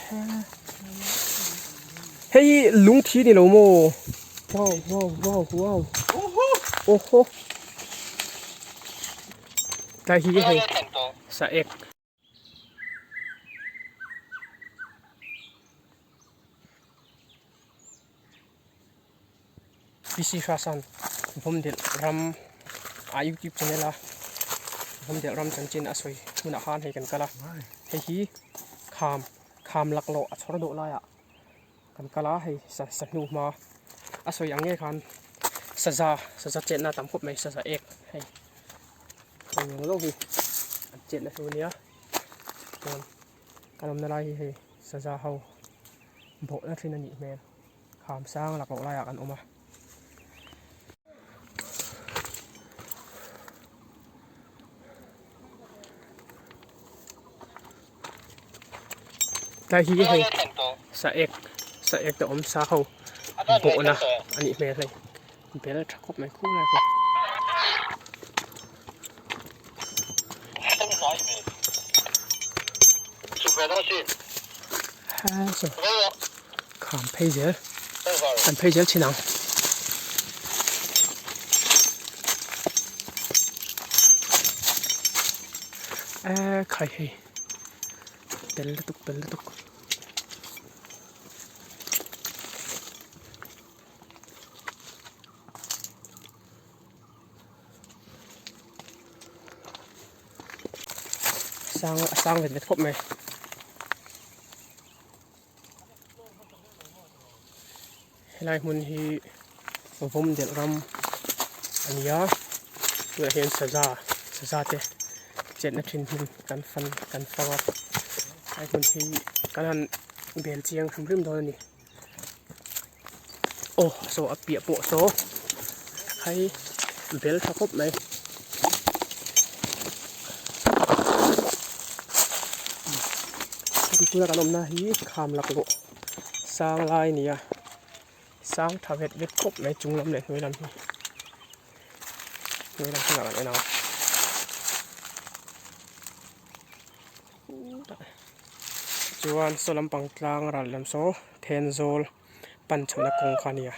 Hei hi lungthi ni lo maw? Wow wow wow wow. Oho. Tlai hi hei sa ek. PC Hrasan Vawmdelh ram a youtube channel a Vawmdelh ram chanchin a sawi hmunah khan hei kan kal a hei hi kham kham laklawh a chhawr dawh laiah kan kal a hei sa sa hnu hma a sawi ang nge khan saza saza chetna a tam khawp mai saza ek hei eng ang zawng hi an chetna hnu ania chuan kan awmna lai hi hei saza ho bawhna thin a nih hmel. Kham sang laklawh laiah kan awm a. Tlai hi hei sa ek sa ek te awm sa ho bawhna a nih hmel hei bel tha khawp mai khur lai khaw. Kham phei zel kan phei zel thin ang. Eee khai hei tel lutuk tel lutuk. Sang a sang vet vet khawp mai. Helai hmun hi vawm delh ram a ni a tunah hian saza saza te chetna thin hmun kan fan kan fang a helai hmun hi kan han bel chiang hrim hrim dawn a ni. Aw saw a piah pawh saw hei bel tha khawp mai. Tuna kan awmna hi kham laklawh sang lai a ni a sang tha vet vet khawp mai chung lam leh hnuai lam hi hnuai lam thlalak an en ang. Chuan saw lampang tlang ral lam saw Thenzawl pan chhohna kawng kha a ni a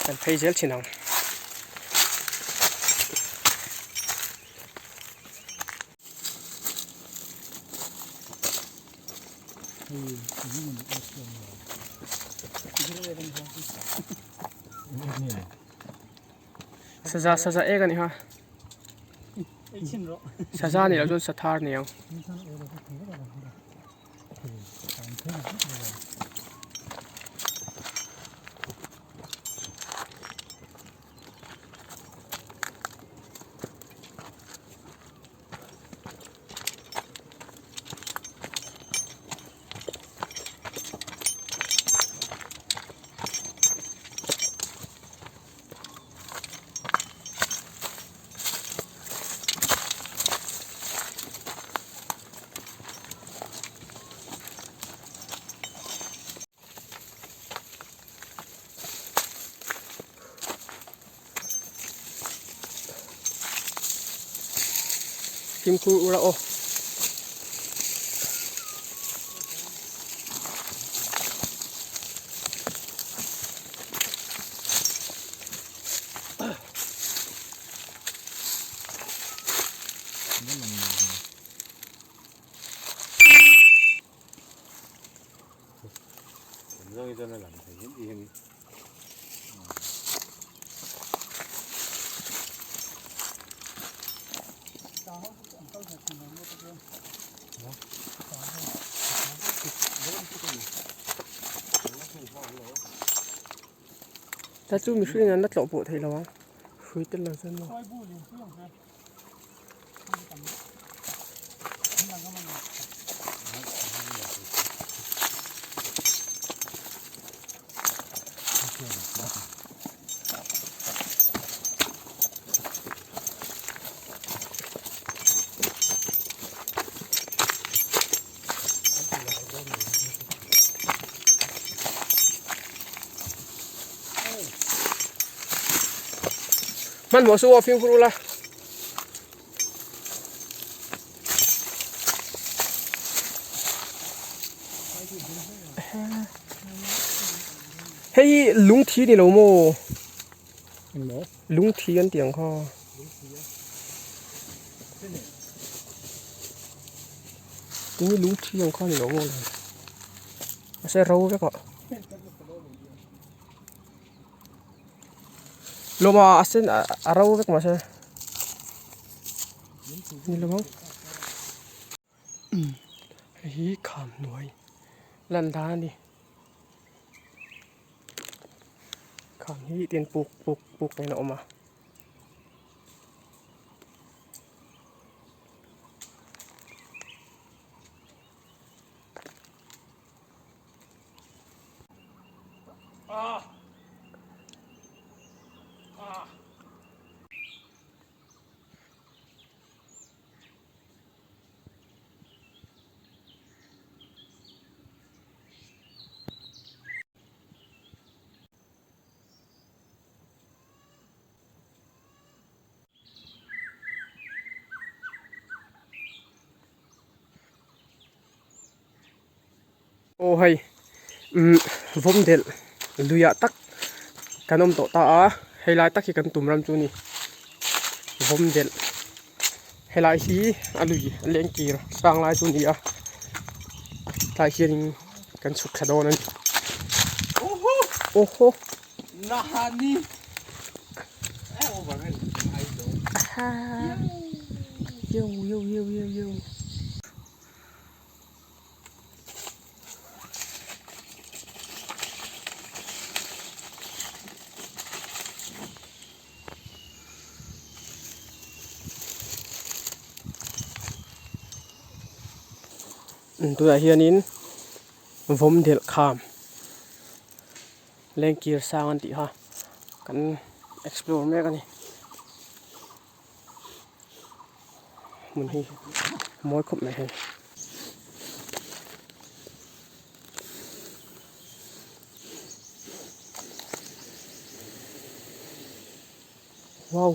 kan phei zel thin ang. Saza saza ek a ni ha. Saza nih loh chuan sathar ni ang. Fimkhur ula aw. Ta chu mihring an la tlawh pawh theih lo ang hrui tel lo chuan maw. Hmanhmawh suh aw fimkhur ula. Hei hi lungthi ni lo maw? Lungthi an tih ang kha. Tin lungthi ang kha ni lo maw? Mahse ro vek ah. Lawma a sen a ro vek mahse. Ni lo ang. Hei hi kham hnuai lan dan a ni. Kham hi tin puk puk puk in a awm a. Aw hei umm vawm delh luiah tak kan awm tawh ta a helai tak hi kan tum ram chu a ni vawm delh helai hi a lui a leng kir sang lai chu a ni a tlai hianin kan chhuk thla dawn a ni aw haw Tunah hianin vawm delh kham lengkir sang an tih kha kan explore mek a ni. Hmun hi mawi khawp mai hei. Wow.